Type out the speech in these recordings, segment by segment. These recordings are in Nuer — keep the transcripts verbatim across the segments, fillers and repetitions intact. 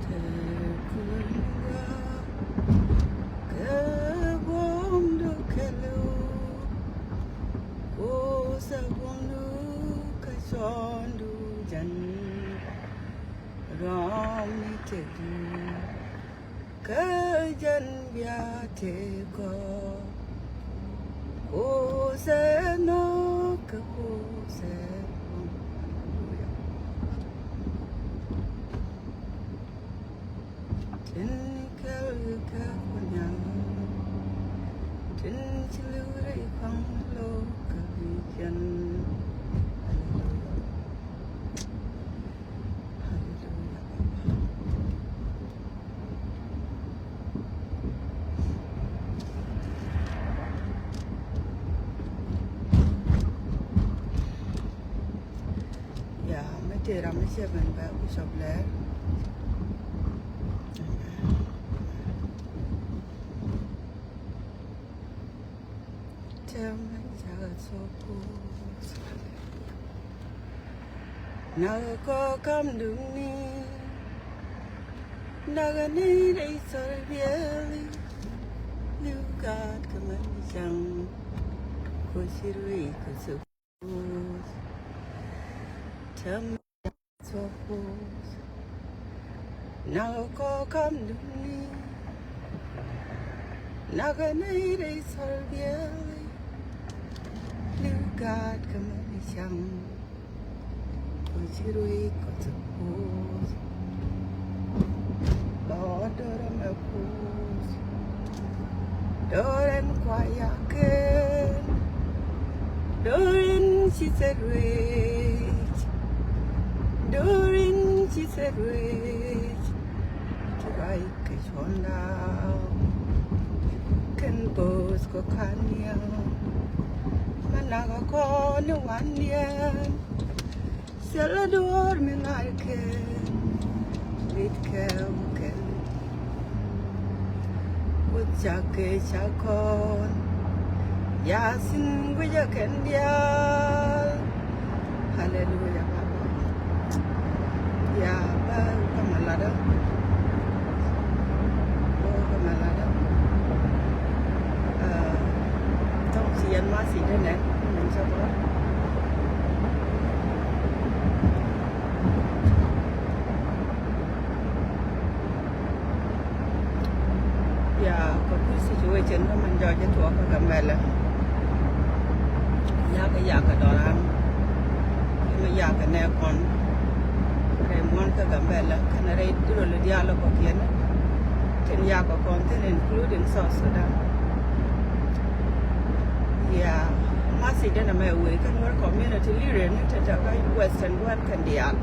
Kɛ buɔ̱mdu kɛlu, Kuoth ɛ buɔ̱mdu kä cɔɔndu jɛn, rɔm ni tëkdu kä jɛn bia tëkɔ. Kuoth ɛ nhɔk kɛ Kuoth ɛ buɔ̱m. Tin kɛl kɛ kunyang, tin ci liw rɛy kɔŋ lo kɛ bi jɛn. Hallelujah. Hallelujah. Ya, mi tëë ram mi cɛ ben bɛ Bishop Lɛr. Tɛmɛ cakɛ thok Kuoth. Nak kɔ kam duŋni. Nak ni rɛy thɔl biɛli. Liw gaat kɛ mɛn caŋ. Kuoth ci ruëëc kɛ thok. Tɛm thok Kuoth. Nak kɔ kam duŋni. Nak ni rɛy thɔl biɛli. Liw gaat kɛ mɛn caŋ. Kuoth ci ruëëc kɛ thok Kuoth. Lord, dörä mɛ Kuoth. Dörä ni kua yaken. Dörä ni ci thil ruëëc. Dörä ni ci thil ruëëc. Ci ruac kɛ cuɔ̱nda. Kɛn bo̱o̱th kɔ kaniä. Mɛ nak kɔn ni wandiɛn. Thilɛ duɔ̱ɔ̱r mi ŋa̱ckɛ rit kɛ wä kɛl. Kuoth cakɛ cak kɔn. Yathin guicɛ kɛn diaal. Haleluya, Baba. Ya, bä kama ladä. Bä kama ladä. Aa, tɔŋ ci yɛn ma ci dee nɛ. Min cɛ bä. Ya, kɛ kui̱ situation kä min jɔɔc tuɔɔk kä Gambɛlɛ. Yakɛ, yakɛ dɔran. Mɛ yakɛ nɛ kɔn. Rɛy muɔ̱n kä Gambɛlɛ kɛnɛ rɛy duël diaal kɔ̱kiɛn. Tin yakɛ kɔn thin, including South Sudan. Ya, message denɛ mɛ wee kä Nuer community leader ni te te kä Western world kɛn diaal.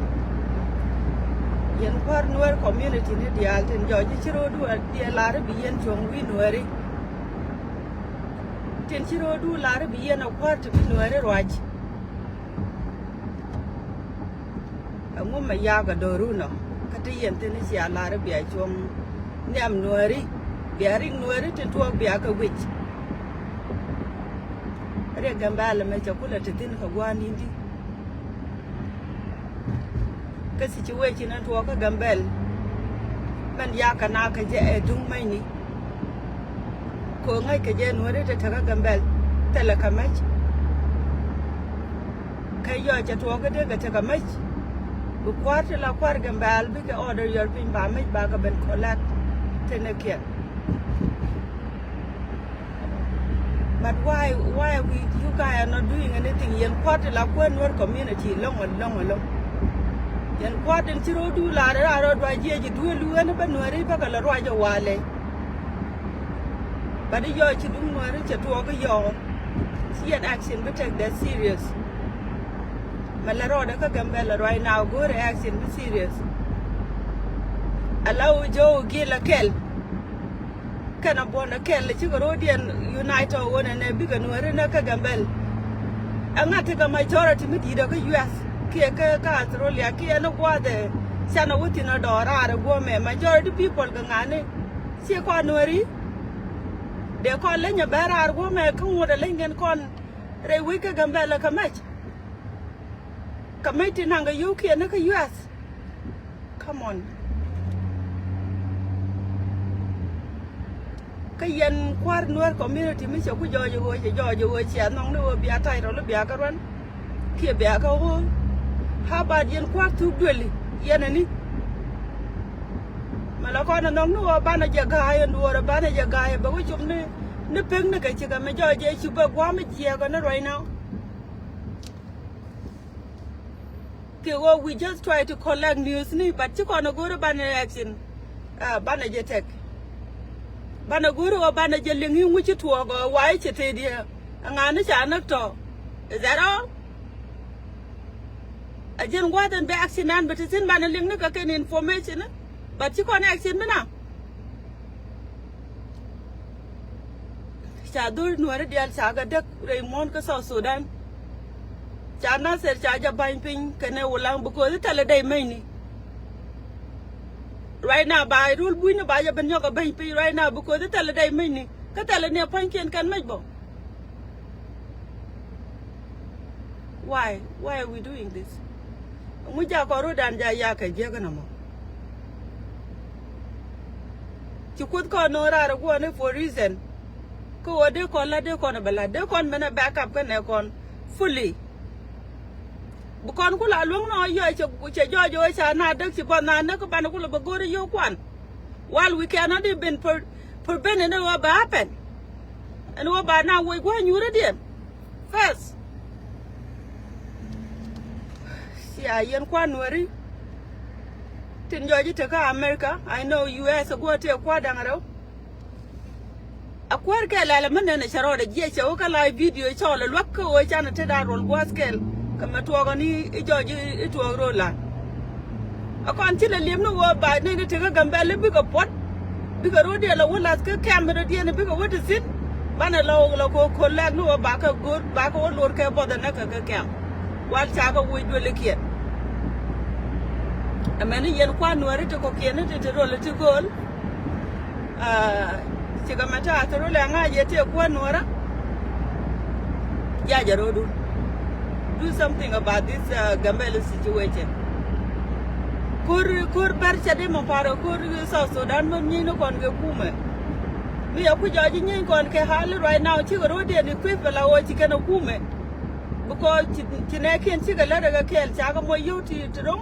Yɛn kua̱r Nuer community ni diaal tin jɔɔc ci ro̱du diaal lar bi yɛn cuɔ̱ŋ wi̱i̱ Nuɛri. Tin ci ro̱du lar bi yɛn a kua̱r ti bi Nuɛri ruac. Ɛŋu mɛ yak a do̱ru nɔ kä ti yɛn thin cia lar bia cuɔ̱ŋ nhiam Nuɛri, bia rik Nuɛri tin tuɔɔk bia kɛ wi̱c. Riɛk Gambɛl mɛ cɛ kulɛ ti thin kɛ gua̱a̱r ni̱n di. Kä situation in tuɔɔk kä Gambɛl mɛn yakɛ na kɛ jɛ ɛ duŋ mɛcni. Kɛ ɣöö ŋäc kɛ jɛ Nuɛri te tekä Gambɛl thilɛ kɛ mɛc. Kɛ yɔc cɛ tuɔɔk kä dee kɛ tekɛ mɛc. Bi kua̱r ti la kua̱r Gambɛl bikɛ order yɔr piny ba mɛc ba kɛ ben collect tenɛ kiɛn. But why, why we, you guys are not doing anything? Yɛn kua̱r ti la kuäär Nuer community lɔŋ, lɔŋ, lɔŋ. Yɛn kua̱r tin ci ro̱du lar raar rɔ dua jiɛc duel wen bä Nuɛri bä kɛ la ruac walɛ. But yɔc ci duŋ Nuɛri cɛ tuɔɔk yɔɔr. Ci yɛn action bi take that serious. Mɛ la rɔɔdɛ kä Gambɛl right now go̱o̱rɛ action bi serious. Ala wä jɔw gil a kɛl. Kɛn a buɔ̱n a kɛl cikɛ ro̱diɛn unite ɔ wä nɛnɛ bikɛ Nuɛri nä kä Gambɛl. Ɛŋa tekɛ majority mi di̱i̱t ɔ kä U S kiɛ kä, kä Australia kiɛ ni gua̱a̱th ɛ can a wä thi̱n a dɔɔr raar ɛ guɔ̱mɛ majority people kɛ ŋa̱ni. Ciɛ kɔn Nuɛri dee kɔn leny a bɛ raar guɔ̱mɛ kä ŋuɔ̱t a leny kɛn kɔn rɛy wec kä Gambɛl ɛ kɛ mɛc. Kɛ mec ti naŋ kɛ yio̱w kiɛ ni kä U S. Come on. Kä yɛn kua̱r Nuer community mi cɛ ku jɔɔc ɣöö cɛ jɔɔc ɣöö ciɛ nhɔk ni ɣöö bia ta̱y rɔl bia kä ruan kiɛ bia kä ɣöö. How about yɛn kua̱r thuk duëli yɛn ani? Mɛ la kɔn ɛ nhɔk ni ɣöö banɛ jɛ ga̱a̱c ɛn duɔɔr ɛ banɛ jɛ ga̱a̱c ɛ bɛ wä cop ni ni pek ni kɛ cikɛ mɛ jɔɔc ɛ ci bɛ gua̱a̱m jiɛɛk ɛ ni right now. Kɛ ɣöö we just try to collect news ni, but ci kɔn a go̱o̱ri banɛ action, ah, banɛ jɛ tɛk. Banɛ go̱o̱ri ɣöö banɛ jɛ liŋ i̱ ŋuci tuɔɔk ɣöö wa i̱ cɛ tëëdiɛ. Ɛŋa ni ca näk tɔ? Is that all? A jɛn gua̱a̱th ɛn bɛ action an bɛ ti thi̱n banɛ liŋ ni kɛ kɛn information ni, but ci kɔn action mi na. Ca dhor Nuäri diaal ca kɛ däk rɛy muɔ̱ɔ̱n kä South Sudan. Ca Nasir ca jɛ ba̱ny piny kɛnɛ Wulaŋ because thilɛ dɛy mecni. Right now ba rul bunyni ba jɛ ben nyɔk a ba̱ny piny right now because thilɛ dɛy mecni. Kä thilɛ ni a pua̱nykiɛn kɛn mec bä. Why? Why are we doing this? Ŋu ja kɔn ro̱dan ja yak kɛ jiäk ɛn ɛmɔ. Ci Kuoth kɔn no̱o̱ŋ raar ɛ guɔ̱ɔ̱ni for reason. Kä ɣöö dee kɔn la dee kɔn ɛ bɛ la dee kɔn mɛn ɛ back up kä nɛ kɔn fully. Bi kɔn ku la luäŋ nɔ yɔ cɛ, cɛ jɔɔc ɣöö ca na däk ci bɔth na näk kä banɛ ku la bɛ go̱o̱ri yio̱w kuan. While we cannot even pre-, prevent ɛn ɣöö bɛ happen. Ɛn ɣöö ba na woc gua̱a̱c nyuuridiɛn. First, cia yɛn kua̱r Nuäri tin jɔɔc i̱ tekä America. I know U S a guɔ tëë kua̱r da̱ŋ rɛw. A kuäär kɛ lɛl mi nɛn a cɛ rɔɔdɛ jiɛc cɛ wä kä live video cɔɔl a luäk kä ɣöö canɛ tetdan ruɔl gua̱a̱th kɛl. Kɛ mɛ tuɔɔk ani i̱ jɔɔc i̱ tuɔɔk ro̱o̱lan. A kɔn ci lɛ li̱em ni ɣöö ba nɛn i̱ tekä Gambɛl i̱ bikɛ puɔ̱t. Bikɛ ro̱o̱diɛn la wä lath kä kɛm in rɔ̱diɛn i̱ bikɛ wä ti thi̱n. Banɛ la ɣöö la ko̱o̱k ko̱l lɛk ni ɣöö bakɛ go̱o̱r bakɛ wä lo̱r kɛ buɔth ɛ näk kɛ kä kɛm. Wal ca kɛ woc duëlikiɛn. Ɛmɛni yɛn kua̱r Nuäri ti kɔ̱kiɛn ti ti rol ti gööl. Cikɛ mɛ ta̱a̱ thil rol ɛŋa yɛ tëë kuäär Nuäärä. Jajɛ ro̱du. Do something about this Gambɛl situation. Ko̱r ko̱r bɛr cɛ di mɔ parɛ ko̱r South Sudan mɔ nyieyni kɔn kɛ kumɛ. Mi yɛ ku jɔɔc nyieny kɔn kɛ hali right now cikɛ ro̱diɛn i̱ kui̱ pɛ la ɣöö ci kɛn ɛ kumɛ. Because ci nɛɛkiɛn cikɛ lät ɛ kɛ kɛɛl cakɛ mɔ yio̱w ti ti ro̱ŋ.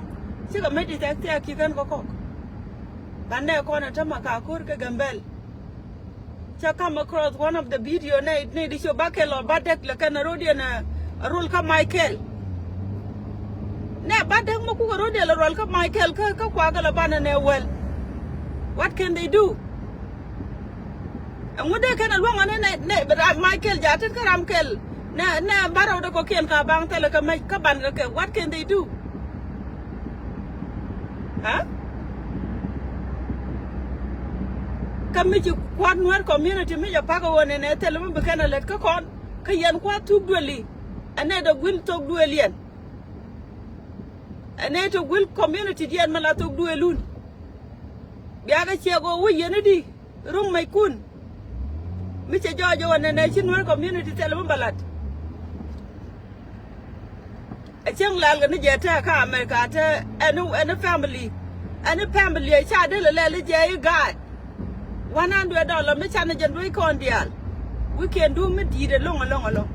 Cikɛ mec di thɛk thiak ki kɛn kɛ kɔk. Banɛ kɔn ɛ tämɛ ka ko̱r kɛ Gambɛl. Cä come across one of the video nɛ nɛ di cop ba kɛl ɔ ba däk lɛ kɛn a ro̱diɛn a rol kä Michael. Nɛ ba däk mɛ kukɛ ro̱diɛn a rol kä Michael kä kä kuakɛ lɛ banɛ nɛ wäl. What can they do? Ɛŋu dee kɛn a luäŋ ɔ ni nɛ nɛ ram Michael ja̱ tet kä ram kɛl nɛ nɛ bärɔw dee kɔkiɛn ka baŋ thilɛ kä mec kä ban kɛ kɛ what can they do? Kä mi ci kua̱r Nuäär community mi jɛ pa̱k ɛ ɣöö nɛnɛ thilɛ mi bi kɛn a lät kä kɔn kä yɛn kua̱r thuk duëli. Ɛn nɛ dee guil thok duëliɛn. Ɛn nɛ te guil community diɛn mi la thok duëlun. Biakɛ ciɛ ɣöö wä yɛn i̱di. Ruŋ mɛckun mi cɛ jɔɔc ɛ wä nɛnɛ ci Nuäär community thilɛ mi bɛ la̱t. Ɛ cieŋ lɛl kɛ ni jɛ te kä America te ɛn ɛn family ɛn family ɛ ca dee lɛ lɛl i̱ jɛ i̱ gaat. One hundred dollar mi canɛ jɛ duec kɔn diaal. Wi̱i̱kiɛn duŋ mi di̱i̱t ɛlɔ̱ŋ ɛlɔ̱ŋ ɛlɔ̱ŋ.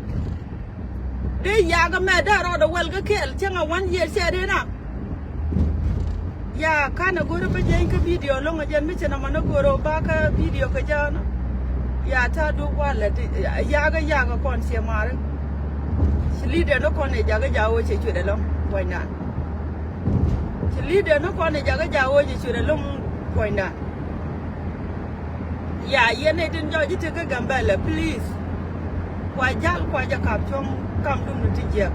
Dee yakä mɛ dee rɔɔdɛ wɛl kä kɛɛl cäŋ a one year cɛ dee na. Ya kanɛ go̱rä bä jeny kä video lo̱ŋ a jɛn mi ci nɔmɔ ni go̱rä ba kä video kä jɔɔnä. Ya ta̱a̱ duk walɛ ti yakä yakä kɔn ciɛ mari. Ci li̱dɛ ni kɔn i̱ jakä jakä wä cɛ cuɛ dee lo̱ŋ puɔ̱nydan. Ci li̱dɛ ni kɔn i̱ jakä jakä wä cɛ cuɛ dee lo̱ŋ puɔ̱nydan. Ya yɛn nɛy tin jɔɔc i̱ tekä Gambɛlɛ please. Kua jal kua jɛ kap cuɔ̱ŋ kam dum ni ti jiɛk.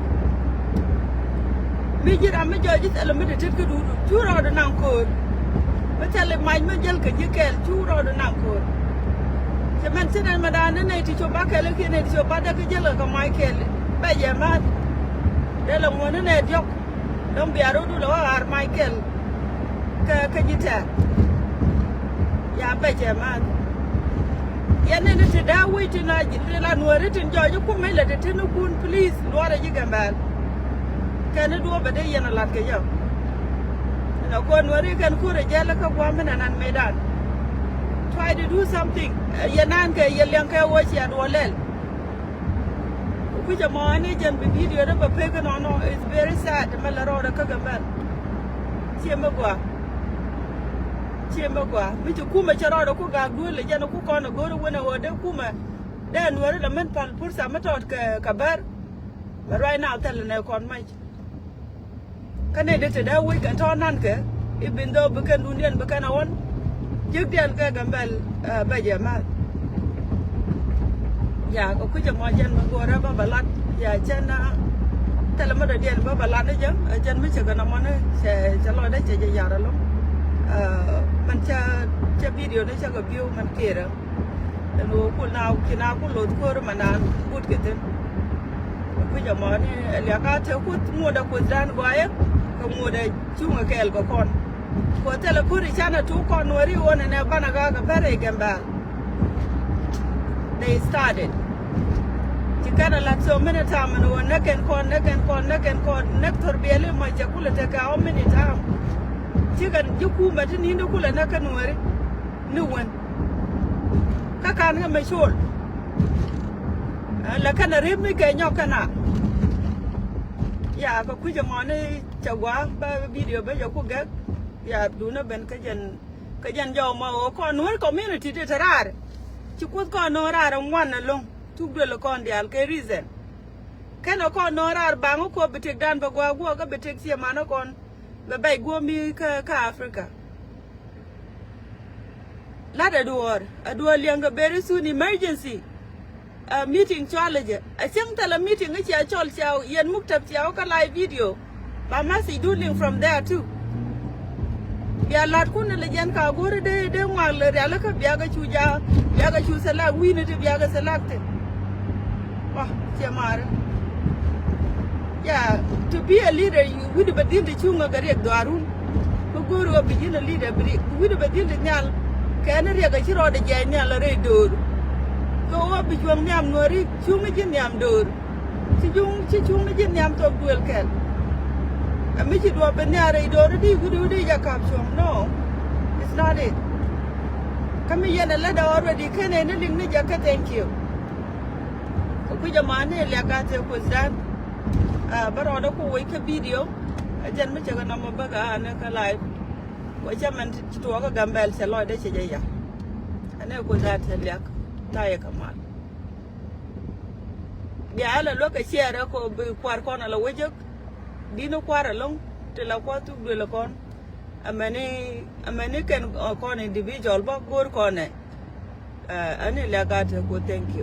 Mi ji̱ ram mi jɔɔc i̱ thilɛ mi ti tet kä duudu cu rɔɔdu naŋ ko̱o̱r. Mi thilɛ mac mi jäl kɛ ji̱ kɛɛl cu rɔɔdu naŋ ko̱o̱r. Cɛ mɛn ci nɛn mɛ da̱a̱n ni nɛy ti cop ba kɛɛl i̱ kiɛ nɛy ti cop ba däk i̱ jäl kɛ kɛ mac kɛɛl. Bɛ jɛ ma̱a̱th. Dee lɛ ŋuɔ̱n ni nɛy diɔ̱k. Dɔ̱ŋ bia ro̱du lɛ wä ɣa̱r mac kɛl. Kä kä ji̱ tɛ̈r. Ya bɛc ɛ ma̱a̱th. Yɛn ni ni ti da̱a̱ wec tin a ji̱ ti la nuääri tin jɔɔc i̱ kumɛ lɛ ti tin ikun please luɔrɛ ji̱ Gambɛl. Kɛn i̱ duɔ̱ɔ̱p bɛ dee yɛn a la̱t kɛ yɛ. Ɛn a kuɔn nuääri kɛn ko̱r ɛ jɛl kä gua̱a̱m mi nɛn an mëëdan. Try to do something. Yɛ nan kɛ yɛ liɛŋ kɛ wä ciɛ duɔ lɛl. Kui̱cɛ mɔ ni jɛn bi video ni bɛ pek nɔnɔ. It's very sad. Mɛ lɛ rɔɔdɛ kä Gambɛl. Ciɛ mɛ gua. Ciɛ mɛ gua. Mi ci kumɛ cɛ rɔɔdɛ ku gak duel jɛn ku kɔn go̱o̱r wänɛ wä dee kumɛ. Dee nuɛri lɛ mɛn pal pursa mi tɔt kɛ kɛ bär. But right now thil nɛ kɔn mac. Kä nɛy dee te dee wec kɛ tɔ̱ nankɛ, even though bi kɛn duundiɛn bi kɛn a ɣɔn jiäkdiɛn kɛ Gambɛl bɛ jɛ ma̱th. Ya kɛ kui̱cɛ mɔ jɛn mi go̱o̱rɛ bä bɛ lat ya cɛn thilɛ mi dɔ̱diɛn bä bɛ lat ni jɛ. Jɛn mi cɛ kɛ nɔmɔni cɛ lɔcdä cɛ jɛ yar ɛlɔ̱ŋ. Mɛn cɛ video ni cɛ kɛ bi̱w mɛn kerä. Ɛn ɣöö kul na ci na kul loth ko̱r ma naan gut kɛ thi̱n. Kui̱c ɛmɔ ni ɛ liak a te kuth ŋuɔ̱t ɛ kuth dan gɔayɛ kɛ ŋuɔ̱t ɛ cuŋ ɛ kɛɛl kɛ kɔn. Kuɔth thilɛ ko̱r i̱ canɛ tuk kɔn nuɔ̱ri ɣöö nɛnɛ banɛ gak ɛ bɛr ɛ Gambɛl. They started. Ci kɛn ɛ lat so many time ɛn ɣöö näk kɛn kɔn, näk kɛn kɔn, näk kɛn kɔn, näk thor biɛli mɔ cɛ kulɛ tekɛ how many time. Cikɛ ji̱ kumɛ ti ni̱n di kulɛ näk kä nuɔ̱ri ni wen. Kä kan kä mɛ col. Lɛ kɛn a rep mi kɛ nyɔk kɛn a. Ya kɛ kui̱c ɛmɔ ni cɛ gua bä video bä jɛ ku gɛk. Ya duunä ben kä jɛn kä jɛn jɔw ma ɣöö kɔn nuɔ̱r community ti te raar. Ci kuoth kɔn nuɔ̱r raar ŋuan ɛlɔ̱ŋ. Tuk duel kɔn diaal kɛ reason. Kɛn ɛ kɔn nuɔ̱r raar baŋ kä kuɔth bi tëkdan bɛ gua guɔ kä bi tëk ciɛ man ɛ kɔn. Bɛ bɛc guɔ mi kä kä Africa. Lat ɛ duɔ̱ɔ̱r ɛ duɔ̱ɔ̱r liɛŋ kɛ very soon emergency. Ɛ meeting cualɛ jɛ ɛ cieŋ thilɛ meeting i̱ cia cɔl cia yɛn muktab cia wä kä live video. Ba message du liŋ from there too. Bia la̱t kun ilɛ jɛn ka go̱ri dee dee ŋuak lɛ rialikä bia kɛ cu ja bia kɛ cu select wi̱i̱ni ti bia kɛ select ti. Wah, cie marɛ. Yeah, to be a leader, wi̱cdɛ bɛ dhil ti cuŋä kɛ riɛk dhuaarun. Bi go̱o̱ri ɣä bi ji̱n a leader bi wi̱cdɛ bɛ dhil ti nhial. Kɛn riɛk a ci rɔɔdɛ jiɛc nhial a rɛy do̱o̱r. Kɛ ɣä bi cuɔ̱ŋ nhiam nuɔ̱ri cuŋä ji̱n nhiam do̱o̱r. Ci cuŋ ci cuŋä ji̱n nhiam thok duël kɛl. A mi ci duɔ̱p bi nhial rɛy do̱o̱r di wi̱cdɛ wi̱cdɛ jɛ ka̱p cuɔ̱ŋ. No, it's not it. Kä mi yɛn a lätdɛ already kɛn ɛ ni liŋ ni jɛ kä thank you. Kɛ kui̱c ɛmɔ ni liak a te kuoth dan. Bä rɔɔdɛ ku wec kä video. Ɛ jɛn mi cɛ kɛ nɔmɔ bäkɛ a ni kä live. Wec cɛ mɛn ci tuɔɔkä Gambɛl cɛ lɔcdɛ cɛ jɛ ya. Ɛ ni kuoth dan te liak. Tayɛ kɛ mal. Bia ɛ lɛ luäk kɛ ciɛɛrɛ kɔ bi kuar kɔn ɛ lɛ wecäk. Di̱n kuar ɛlɔ̱ŋ ti la kua̱r thuk duël kɔn. Amäni amäni kɛn kɔn individual bä go̱o̱r kɔn ɛ. Ani liak a te ku thank you.